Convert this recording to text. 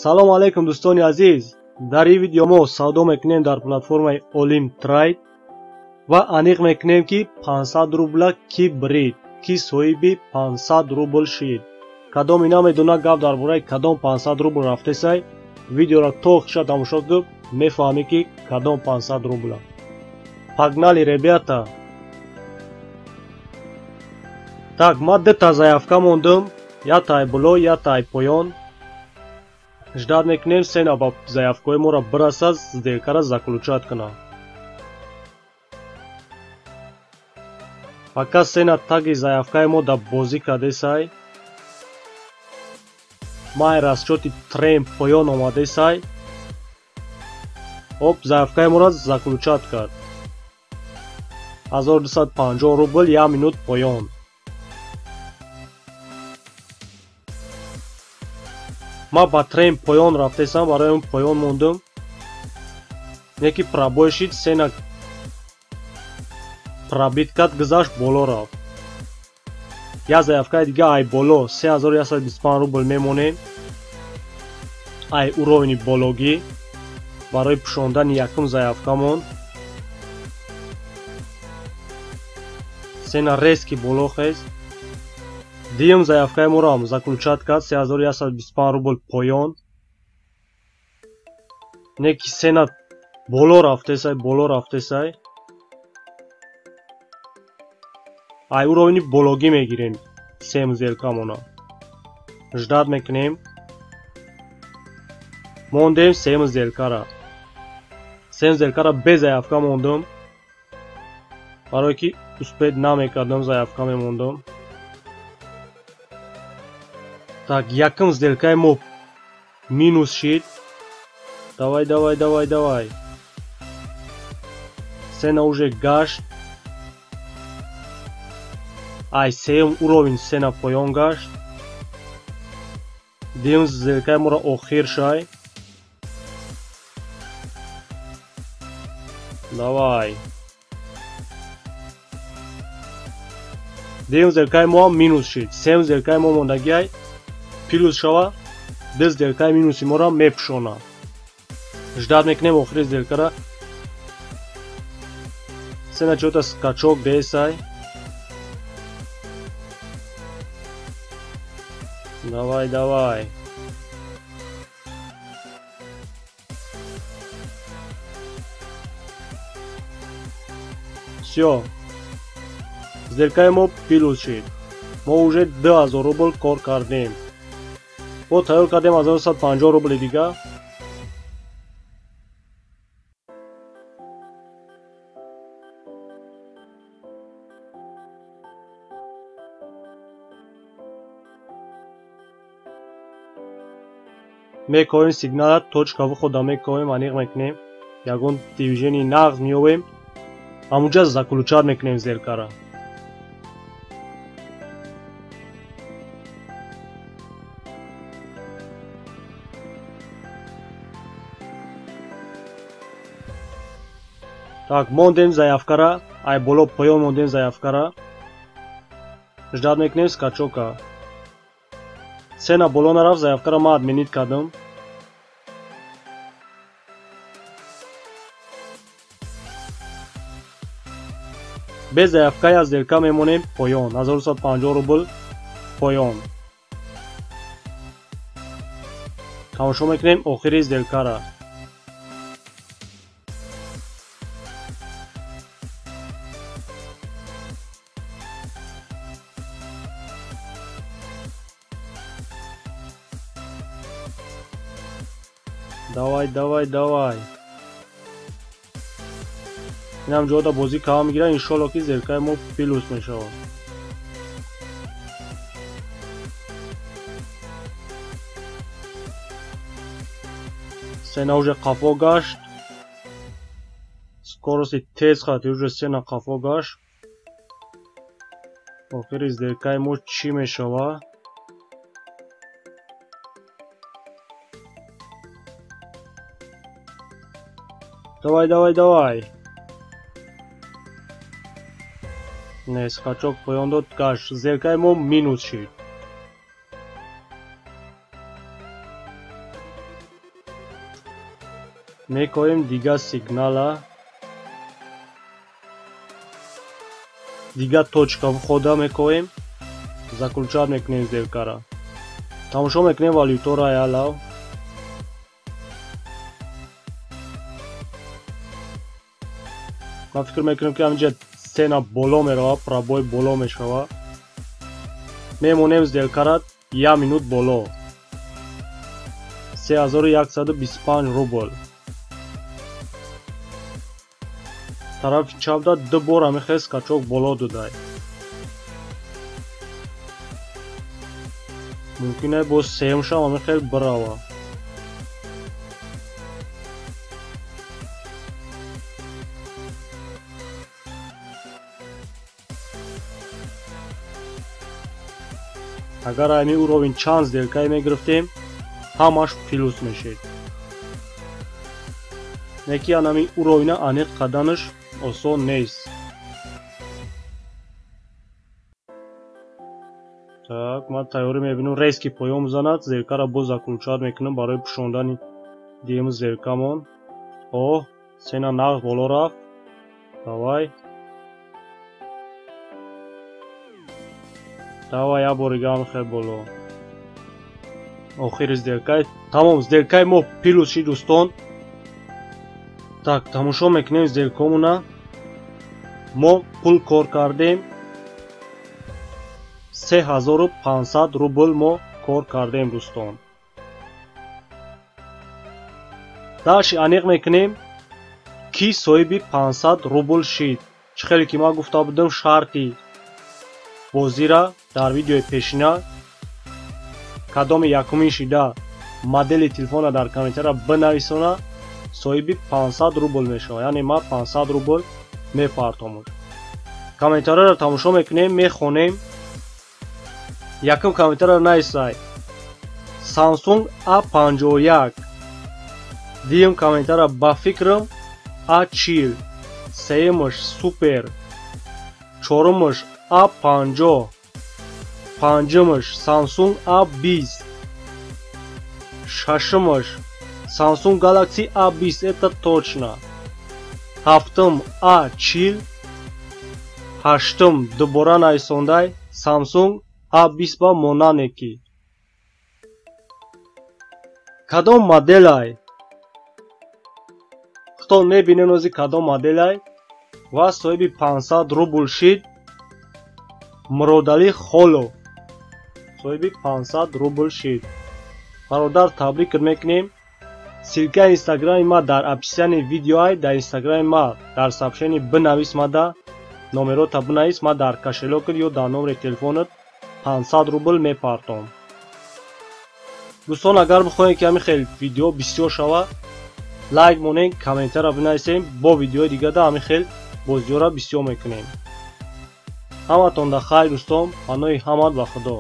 Салом алейкум, дӯстони азиз. Дар ин видео мо савдо мекунем дар платформаи Олим Трейд ва аниқ мекунем, ки 500 рубла ки брид, ки соҳиби 500 рубл шид. Кадоме намедона гап дар бораи кадом 500 рубл рафтесай, видеоро то охиша тамошо кун, мефаҳмӣ, ки кадом 500 рубла. Погнали, ребята! Так, ма дута заявка мондум, ятай боло, ятай поён. Ждать мекунем, цена ба заявкаҳои моро бирасад, сделкаро заключать кунам. Пока цена таги заявкаи мо да бозӣ кардесай, май расчёти тренд поён омадесай. Оп, заявкаи моро заключать кард. 1250 рубл, як минут поён. Ма ба тренд поён рафтесам, барои он поён мондум. Не ки пробой шид, цена пробить кард, гузашт, боло рафт. Як заявкаи дига ай боло 3125 рубл мемонем. Ай уровни бологӣ барои пӯшондани якум заявкамон. Цена резко боло хест. Дуюм заявкаи моро ҳам заключать кард, 3125 рубл поён. Не ки цена боло рафтесай, боло рафтесай. Ай уровни бологӣ мегирем сеюм сделкамона. Ждать мекунем. Мондем сеюм сделкара. Сеюм сделкара без заявка мондум. Барое ки успеть намекардам, заявка мемондум. Так, якум сделкаи мо минус шид. Давай, давай, давай, давай. Цена уже гашт. Ай сеюм уровень цена поён гашт. Дуюм сделкаи моро охир шай. Давай. Дуюм сделкаи мо ҳам минус шид. Сеюм сделкаи мо мондагиай плюс шава, ду сделкаи минуси моро мепӯшона. Ждать мекунем охири сделкара. Цена чё-то скачок десай. Давай, давай. Всё. Сделкаи мо плюс шид. Мо уже 2000 рубл кор кардем. Бо тайёр кардем 1150 рубли дига. Мекоҳем сигнала, точка выхода мекоҳем, аниқ мекунем. Ягон движение нағз меёбем. Ҳамунҷа заключать мекунем сделкара. Так, мондем заявкара, ай боло поён мондем заявкара. Ждать мекунем скачока. Цена боло нарафт, заявкара ма отменить кардам. Без заявка я сделка мемонем поён, 1150 рубл поён. Тамошо мекунем охири сделкара. Давай, давай, давай. Инам ҷода бозӣ кава мегирад, иншолло ки сделкаи мо плюс мешавад. Цена уже қафо гашт. Скорости тез хати уже цена қафо гашт. Охири сделкаи мо чӣ мешавад? Давай, давай, давай. Не, скачок поён дод, гашт. Сделкаи мо минус шид. Мекоем дига сигнала. Дига точка входа мекоем. Заключать мекунем сделкара. Тамошо мекунем валютора ялав. Ман фикр мекунам ки ҳаминҷа цена боло мерава, пробой боло мешава. Мемонем сделкара 1 минут боло. 3125 рубл. Тарафи чапда ду бор ҳамин хел скачок боло додай. Мумкин е боз сеюмшам ҳамин хел бирава. Агар ҳамин уровень чанд сделкае мегирифтем, ҳамаш плюс мешид. Неки ҳамин уровня аниқ карданаш осон нест. Так, ман тайёрӣ мебинам, резки поён занад, сделкаро боз заключать мекунам барои пӯшондани дуюм сделкамон. Оҳ, цена нағз боло рафт. Давай. Давай, як бори дига ҳам хел боло. Охири сделкаи. Тамом, сделкаи мо плюс шид дӯстон. Так, тамошо мекунем сделкамона. Мо пул кор кардем. 3500 рубл мо кор кардем дӯстон. Дальше аниқ мекунем ки соҳиби 500 рубл шид. Чӣ хеле ки ман гуфта будам, шарти бозира дар видеои пешина кадоми якумин шида модели телефона дар комментария бинависона, соҳиби 500 рубл мешавад. Яъне ман 500 рубл мепартомам. Комментарияро тамошо мекунем, мехонем. Якум комментарияро нависай Samsung A51. Дуюм комментария ба фикрам A40. Сеюмаш супер. Чорумаш A50. Панҷумаш Samsung A20. Шашумаш Samsung Galaxy A20, это точно. Ҳафтум A40. Ҳаштум дубора нависондай Samsung A20 ба монанеки. Кадом моделай? Худтон мебинед ози кадом моделай ва соҳиби 500 рубл шид Муродалӣ Холов. Соҳиби 500 рубл шид. Бародар, табрик мекунем. Ссылкаи инстаграми ма дар описании видеоай, дар инстаграми ма дар сообщении бинавис мада, номерота бинавис, ма дар кошелёкат ё дар номери телефонат 500 рубл мепартом. Дӯстон, агар бихоҳем ки ҳамин хел видео бисёр шава, лайк монем, комментария бинависем, бо видеои дигада ҳамин хел бозиёра бисёр мекунем. Ҳаматонда хайр дӯстон, паноҳи ҳамат ба Худо.